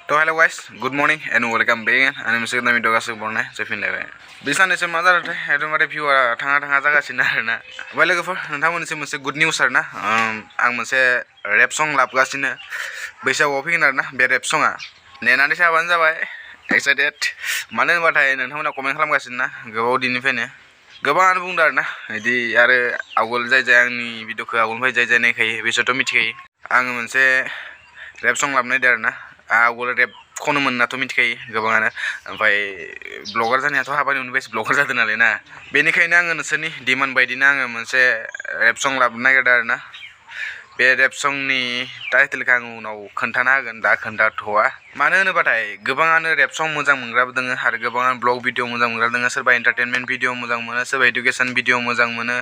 तो hello guys good morning and welcome back आंनि मोनसे गोदान भिडिअ गासैबो बरनाय जाफिनलायबाय बे साननैसो मा जादोंथाय एकदमबारे भिउआ थाङा जागासिनो आरोना ओमफ्राय लोगोफोर नोंथांमोननिसिम मोनसे गुड निउस आरोना आं मोनसे रेप सं लाबोगासिनो बैसागुआव फैगोन आरोना बे रेप सङा नेनानै थाबानो जाबाय एक्साइटेड मानो होनबाथाय नोंथांमोना कमेन्ट खालामगासिनो ना गोबाव दिननिफ्रायनो गोबाङानो बुंदों आरोना बिदि आरो आवगोल जाय आंनि भिडिअखौ आवगोलनिफ्राय जाय नायखायो बिसोरथ' मिथिखायो आङो मोनसे रेप सं लाबोनाय दं आरोना आवगोल रेप खनोमोन होननाथ' मिथिखायो गोबाङानो ओमफ्राय ब्लगार जानायाथ' हाबानि उननिफ्रायसो ब्लगार जादों नालाय ना बेनिखायनो आङो नोंसोरनि डिमान्ड बायदिनो आङो मोनसे रेप सं लाबोनो नागिरदों आरोना बे रेप संनि टाइटेलखौ आं उनाव खोन्थाना होगोन दा खोन्थाथ'वा मानो होनोबाथाय गोबाङानो रेप सं मोजां मोनग्राबो दोङो आरो गोबाङानो ब्लग भिडिअ मोजां मोनग्रा दोङो सोरबा एन्टारटेनमेन्ट भिडिअ मोजां मोनो सोरबा इडुकेसन भिडिअ मोजां मोनो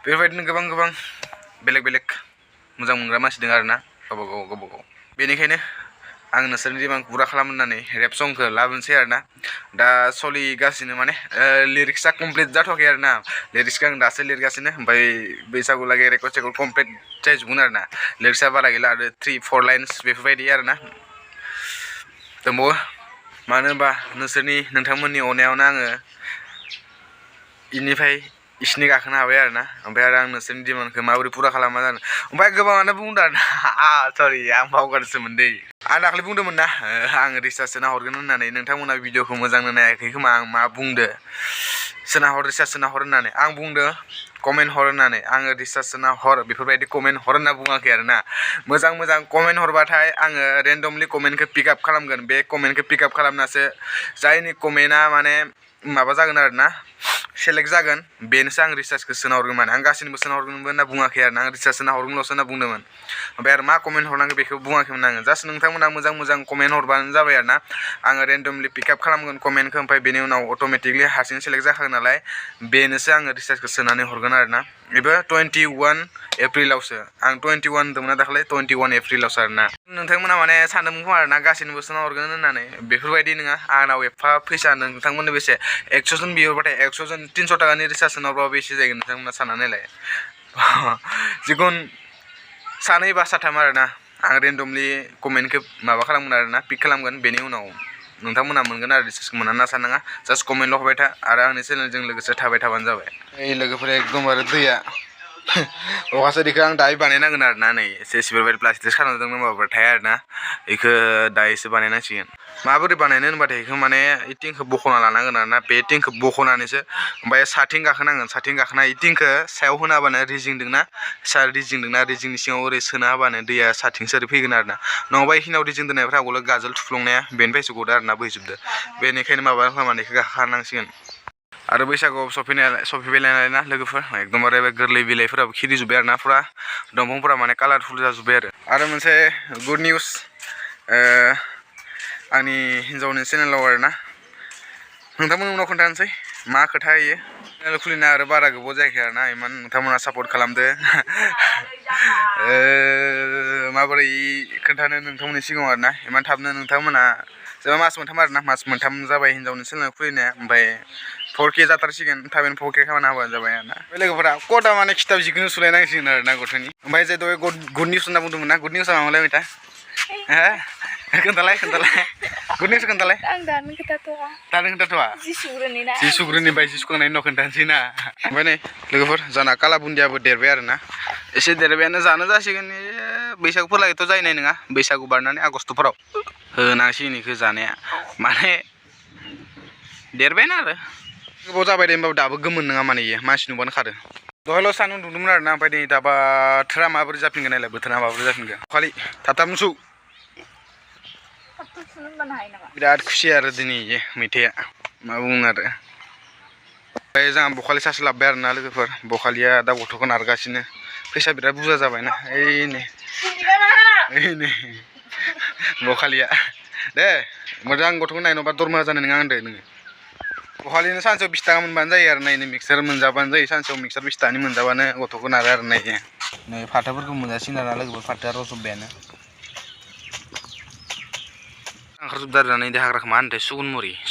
बेफोरबायदिनो गोबां बेलेग मोजां मोनग्रा मानसि दङ आरोना गावबा गाव बेनिखायनो आं नोंसोरनि डिमान्डखौ पुरा खालामनो होननानै रेप संखौ लाबोनोसै आरोना दा सोलिगासिनो माने लिरिक्सआ कमप्लिट जाथ'वाखै आरोना लिरिक्सखौ आं दासो लिरगासिनो ओमफ्राय बैसागुलागै रेकर्ड कमप्लिट जाजोबगोन आरोना लिरिक्सआ बारा गैला आरो 3-4 लाइन्स बेफोरबायदि आरोना दंबावो मानो होनबा नोंथांमोननि अननायावनो आङो इनिफ्राय इसिनि गाखोनो हाबाय आरोना ओमफ्राय आरो आं नोंसोरनि डिमान्डखौ माबोरै पुरा खालामा जानो ओमफ्राय गोबाङानो बुंदों आरोना सरि आं बावगारसोमोन दै आं दाखालि बुंदोंमोन ना आं रिसार्च सोना हरगोन होननानै नोंथांमोना भिडिअखौ मोजांनो नायाखै खोमा आं मा बुंदो रिसार्च सोना हर होननानै आं बुंदों कमेन्ट हर होननानै आङो रिसार्च सोना हर बेफोरबायदि कमेन्ट हर होनना बुङाखै आरोना मोजां कमेन्ट हरबाथाय आङो रेन्डमलि कमेन्टखौ पिकआप खालामगोन बे कमेन्टखौ पिकआप खालामनासो जायनि कमेन्टआ माने माबा जागोन आरोना सेलेक्ट जागोन बेनोसो आं रिसार्चखौ सोना हरगोन माने आं गासैनोबो सोना हरगोनबो होनना बुङाखै आरोना आं रिसार्च सोना हरगोनल'सो होनना बुंदोंमोन ओमफ्राय आरो मा कमेन्ट हरनांगौ बेखौ बुङाखैमोन आङो जास्ट नोंथांमोना मोजां कमेन्ट हरबानो जाबाय आरोना आङो रेन्डमलि पिकआप खालामगोन कमेन्टखौ ओमफ्राय बेनि उनाव अट'मेटिकलि हारसिं सेलेक्ट जाखागोन नालाय बेनोसो आङो रिसार्चखौ सोनानै हरगोन आरोना बेबो 21 एप्रिलावसो आं 21 होनदोंमोन ना दाखालि 21 एप्रिलावसो आरोना नोंथांमोना माने सानदोंमोन खोमा आरोना गासैनोबो सोना हरगोन होननानै बेफोरबायदि नङा आंनाव एफा फैसा नोंथांमोननो बेसे 100 जन बिहरबाथाय 100 जन 300 टाकानि रिसार्च सोनाहरबाबो बेसे जागोन नोंथांमोना साननानै नायलाय जिखुनु सानै बा साथाम आरोना आं रेन्डमलि कमेन्टखौ माबा खालामगोन आरोना पिक खालामगोन बेनि उनाव नोंथांमोना मोनगोन आरो रिसार्चखौ मोना ना साननाङा जास्ट कमेन्टल' हरबाय था आरो आंनि चेनेलजों लोगोसे थाबाय थाबानो जाबाय ओइ लोगोफोरा एकदमबारे दैया अखासोदिखौ आं दायो बानायनांगोन आरोना नै एसे सिबिरबायदि प्लास्टिक खाना दोनदों माबाफोर थाया आरोना बेखौ दायोसो बानायनांसिगोन माबोरै बानायनो होनबाथाय बेखौ माने टिंखौ बख'ना लानांगोन आरोना बे टिंखौ बख'नानैसो ओमफ्राय साथिं गाखोनांगोन साथिं गाखोना टिंखौ सायाव होना होबानो रिजिंदोंना रिजिंनि सिङाव ओरै सोना होबानो दैया साथिंसो ओरै फैगोन आरोना नङाबा इखिनियाव रिजिं दोननायफ्रा आगोल गाजोल थुफ्लंनाया बेनिफ्रायसो गदो आरोना बोहैजोबदो बेनिखायनो माबा खालामनानै बेखौ गाखोखानांसिगोन आरो बैसागुआव सफैबायलाय ना लोगोफोर एकदमबारे बे गोरलै बिलाइफोराबो खिलिजोब्बाय आरोना फुरा दंफांफोरा माने कालारफुल जाजोब्बाय आरो मोनसे गुड निउस आंनि हिन्जावनि चेनेलाव आरोना नोंथांमोननि उनाव खोन्थानोसै मा खोथा इयो चेनेल खुलिना आरो बारा गोबाव जायाखै आरोना इमान नोंथांमोना सापर्ट खालामदो माबोरै खोन्थानो नोंथांमोननि सिगाङाव आरोना इमान थाबनो नोंथांमोना जेनेबा मास मोनथाम जाबाय हिन्जावनि चेनेल खुलिनाया ओमफ्राय 4K जाथारसिगोन थाबैनो 4K खालामना होबानो जाबाय आरोना बे लोगोफोरा कटा माने खिथाब जिखौनो सुलायनांसिगोन आरोना गथ'नि ओमफ्राय जे दहाय गुड निउस होनना बुंदोंमोन ना गुड निउसआ मामोनलाय मेथा खोन्थालाय गुड निउस खोन्थालाय आं दानो खोन्थाथ'वा जि सुग्रोनि बाय जि सुखांनायनि उनाव खोन्थानोसै ना ओमफ्राय नै लोगोफोर जाना काला बुन्दियाबो देरबाय आरोना एसे देरबायानो जानो जासिगोन बैसागुफोरलागैथ' जाहैनाय नङा बैसागु बारनानै आगस्ट'फोराव होनांसिगोन बेखौ जानाया माने देरबायानो आरो गोबाव जाबाय दे होमबाबो दाबो गोमोन नङा माने इयो मानसि नुबानो खारो दहायल' सान्दुं दुंदोंमोन आरोना ओमफ्राय नै दा बोथोरा माबोरै जाफिनगोन नायलाय बोथोरा माबोरै जाफिनगोन खालि थाब मुसु बिराद खुसि आरो दिनै मेथाइआ मा बुङो आरो ओमफ्राय जोंहा बखालि सासे लाबोबाय आरोना लोगोफोर बखालिया दा गथ'खौ नारगासिनो फैसा बिराद बुरजा जाबायना ओइ नै बखालिया दे मोजां गथ'खौ नायनोबा दरमाहा जानाय नङा होनदो नोङो बखालिनो सानसेयाव 20 टाका मोनबानो जायो आरो नै मिक्सार मोनजाबानो जायो सानसेयाव मिक्सार 20 टाकानि मोनजाबानो गथ'खौ नारो आरो नै फाथोफोरखौ मोनजासिगोन आरोना लोगोफोर फाथोआ रज'बायानो ओंखारजोबदों आरोना नै हाग्राखौ मा होनोथाय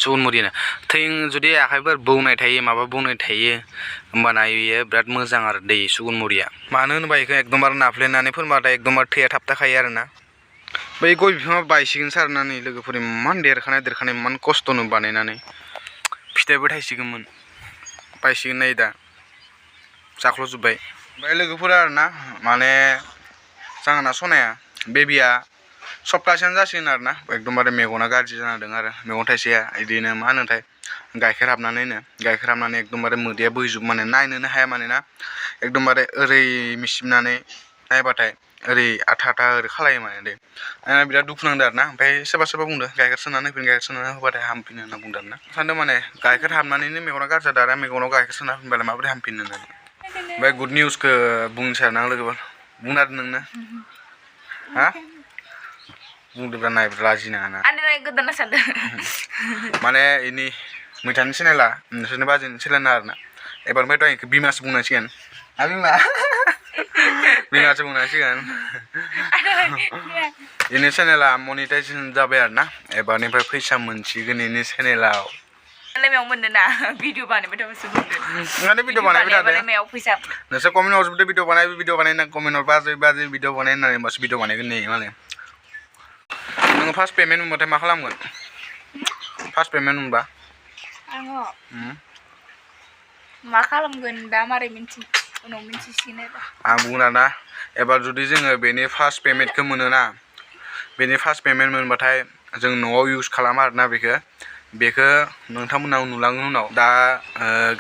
सुगुनमुरिनो थैं जुदि आखाइफोर बौनाय थायो माबा बौनाय थायो होमबाना बेयो बिराद मोजां आरो दै सुगुनमुरिया मानो होनोबा बेखौ एकदमबारे नाफ्लेनानै फोनबाथाय एकदमबारे थैया थाबथाखायो आरोना बै गय बिफाङा बायसिगोन सारनानै लोगोफोर इमान देरखानाय इमान खस्थ'नो बानायनानै फिथाइबो थायसिगोनमोन बायसिगोन नै दा जाख्ल'जोब्बाय ओमफ्राय लोगोफोरा आरोना माने जोंहाना सनाया बेबिया सप्तासेयानो जासिगोन आरोना एकदमबारे मेगना गाज्रि जाना दं आरो मेगन थाइसेया इदिनो मा होनोथाय गाइखेर हाबनानै एकदमबारे मोदैया बोहैजोब माने नायनोनो हाया माने ना एकदमबारे ओरै मिसिबनानै नायबाथाय ओरै आथा ओरै खालायो माने दे आंना बिराद दुखु नांदों आरोना ओमफ्राय सोरबा बुंदों गाइखेर सोनानै होबाथाय हामफिनो होनना बुंदों आरोना सानदों माने गाइखेर हाबनानैनो मेगना गाज्रि जादों आरो मेगनाव गाइखेर सोना होफिनबालाय माबोरै हामफिननो होननानै ओमफ्राय गुड निउसखौ बुंनोसै आरोना आं लोगोफोर बुंना होदों नोंनो हा बुंदोब्रा नायब्रा लाजि नाङाना माने इनि मैथानि चेनेला नोंसोरनि बाजैनि चेनेल आरोना एबारनिफ्रायथ' आं इखौ बिमासो बुंनांसिगोन बिमासो बुंनांसिगोन इनि चेनेला मनिटाइजेसन जाबाय आरोना एबारनिफ्राय फैसा मोनसिगोन इनि चेनेलाव भिडिअ बानायबाय थाबासो मोनगोन माने भिडिअ बानायबाय थादो फैसा नोंसोर कमेन्ट हरजोबदो भिडिअ बानायना कमेन्ट हर बाजै भिडिअ बानाय होननानै होमबासो भिडिअ बानायगोन नै मालाय नोङो फार्स्ट पेमेन्ट मोनबाथाय मा खालामगोन फार्स्ट पेमेन्ट मोनबा आङो मा खालामगोन दा मारै उनाव मिन्थिसिगोन आरो आं बुंना ना एबार जुदि जोङो बेनि फार्स्ट पेमेन्टखौ मोनोना बेनि फार्स्ट पेमेन्ट मोनबाथाय जों न'आव इउज खालामा आरोना बेखौ नोंथांमोनाव नुलाङो उनाव दा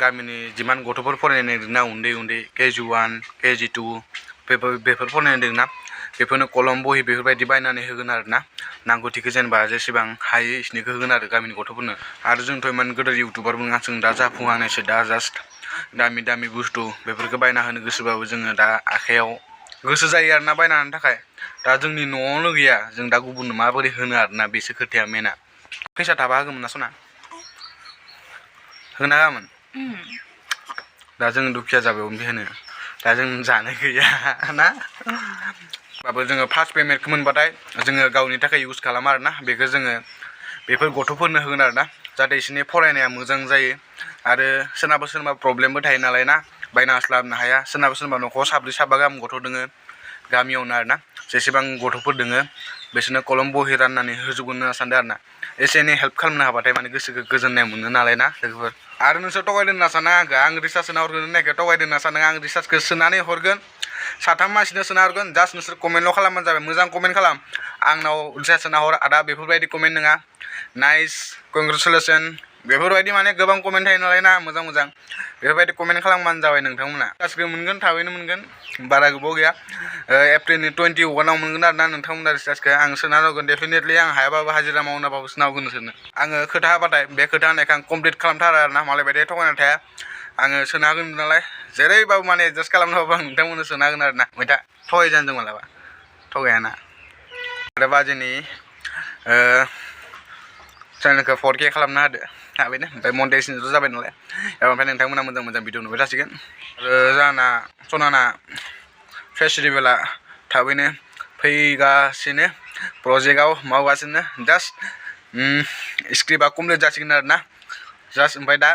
गामिनि जिमान गथ'फोर फरायनाय नागिरदोंना उन्दै KG 1 KG 2 बेफोर फरायनाय नागिरदोंना बेफोरनो कलम बहि बेफोरबायदि बायनानै होगोन आरोना नांगौथिखौ जेनेबा जेसेबां हायो इसिनिखौ होगोन आरो गामिनि गथ'फोरनो आरो जोंथ' इमान गोदोर इउटुबारबो नङा जों दा जाफुंहांनायसो दा जास्ट दामि बुस्थु बेफोरखौ बायना होनो गोसोबाबो जोङो दा आखाइयाव गोसो जायो आरोना बायना होनो थाखाय दा जोंनि न'आवनो गैया जों दा गुबुननो माबोरै होनो आरोना बेसो खोथाया मेना फैसा थाबा होगौमोन ना सना होना होआमोन दा जों दुखिया जाबाय ओमफ्राय होनो दा जों जानो गैया ना होमबाबो जोङो फार्स्ट पेमेन्टखौ मोनबाथाय जोङो गावनि थाखाय इउज खालामा आरोना बेखौ जोङो बेफोर गथ'फोरनो होगोन आरोना जाहाथे बिसोरनि फरायनाया मोजां जायो आरो सोरनाबा प्रब्लेमबो थायो नालाय ना बायना हास्लाबनो हाया सोरनाबा न'खराव साब्रै साबा गाहाम गथ' दोङो गामियावनो आरोना जेसेबां गथ'फोर दोङो बिसोरनो कलम बहि राननानै होजोबगोन होनना सानदों आरोना एसे एनै हेल्प खालामनो हाबाथाय माने गोसोखौ गोजोननाय मोनो नालाय ना लोगोफोर आरो नोंसोर थगायदों होनना साना आं रिसार्ज सोना हरगोन होननायखौ थगायदों होनना सानदों आं रिसार्जखौ सोनानै हरगोन साथाम मानसिनो सोना हरगोन जास्ट नोंसोर कमेन्टल' खालामबानो जाबाय मोजां कमेन्ट खालाम आंनाव रिसार्ज सोना हर आदा बेफोरबायदि कमेन्ट नङा नाइस कंग्रेचुलेसन बेफोरबायदि माने गोबां कमेन्ट थायो नालाय ना मोजां बेफोरबायदि कमेन्ट खालामबानो जाबाय नोंथांमोना रिसार्जखौ मोनगोन थाबैनो मोनगोन बारा गोबाव गैया एप्रिलनि 21 मोनगोन आरोना नोंथांमोना रिसार्जखौ आं सोना हरगोन डेफिनेटलि आं हायाबाबो हाजिरा मावनाबाबो सोना हरगोन नोंसोरनो आङो खोथा होबाथाय बे खोथा होनायखौ आं कमप्लिट खालामथारो आरोना मालाय बायदि थगायना थाया आङो सोना होगोन नालाय जेरैबाबो माने एडजास्ट खालामनाबाबो आं नोंथांमोननो सोना होगोन आरोना मैथा थगायजानो जों मालाबा थगायाना आरो बाजैनि चेनेलखौ 4K खालामना होदो थाबैनो ओमफ्राय मनिटाइजेसनथ' जाबाय नालाय ओमफ्राय नोंथांमोना मोजां भिडिअ नुबाय थासिगोन आरो जोंना सनाना फेस्टिभेला थाबैनो फैगासिनो प्रजेक्टआव मावगासिनो जास्ट स्क्रिप्टआ कमप्लिट जासिगोन आरोना जास्ट ओमफ्राय दा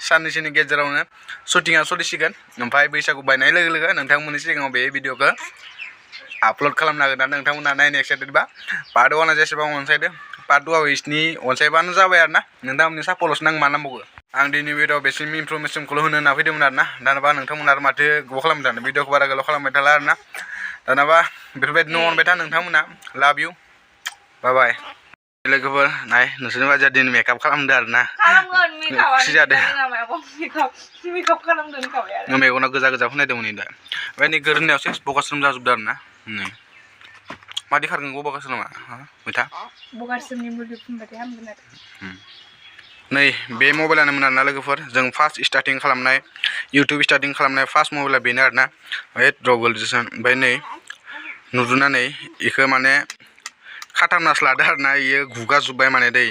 साननैसोनि गेजेरावनो शुटिंआ सोलिसिगोन ओमफ्राय बैसागु बायनाय लोगो नोंथांमोननि सिगाङाव बे भिडिअखौ आपल'ड खालामना होगोन आरो नोंथांमोना नायनो एक्साइटेडबा पार्ट 1आ जेसेबां अनसायदो पार्ट 2आव बिसिनि अनसायबानो जाबाय आरोना नोंथांमोननि सापर्टल'सो नांगौ मा नांबावगौ आं दिनै भिडिअआव बेसिम इनफरमेसनखौल' होनो होनना फैदोंमोन आरोना दानाबा नोंथांमोना आरो माथो गोबाव खालामबाय थानो भिडिअखौ बारा गोलाव खालामबाय थाला आरोना दानाबा बेफोरबायदिनो अनबाय था नोंथांमोना लाभ इउ बाय लोगोफोर नाय नोंसोरनि बायदिया दिनै मेकआप खालामदो आरोना खुसि जादों मेगना गोजा फुनायदोंमोन दा ओमफ्राय नै गोरोन्नायाव सेस बगास्रोम जाजोबदों आरोना नै मादि खारगोन गो बगास्रोमा मैथा बगास्रोमनि मुलि फुनबाथाय हामगोन आरो नै बे मबाइलानो मोन आरोना लोगोफोर जों फार्स्ट स्टार्टिं खालामनाय इउटुब स्टार्टिं खालामनाय फार्स्ट मबाइला बेनो आरोना ओमफ्राय रगोलजों ओमफ्राय नै नुदुनानै इखौ माने खाथामनासो लादो आरोना इयो गुगाजोब्बाय माने दै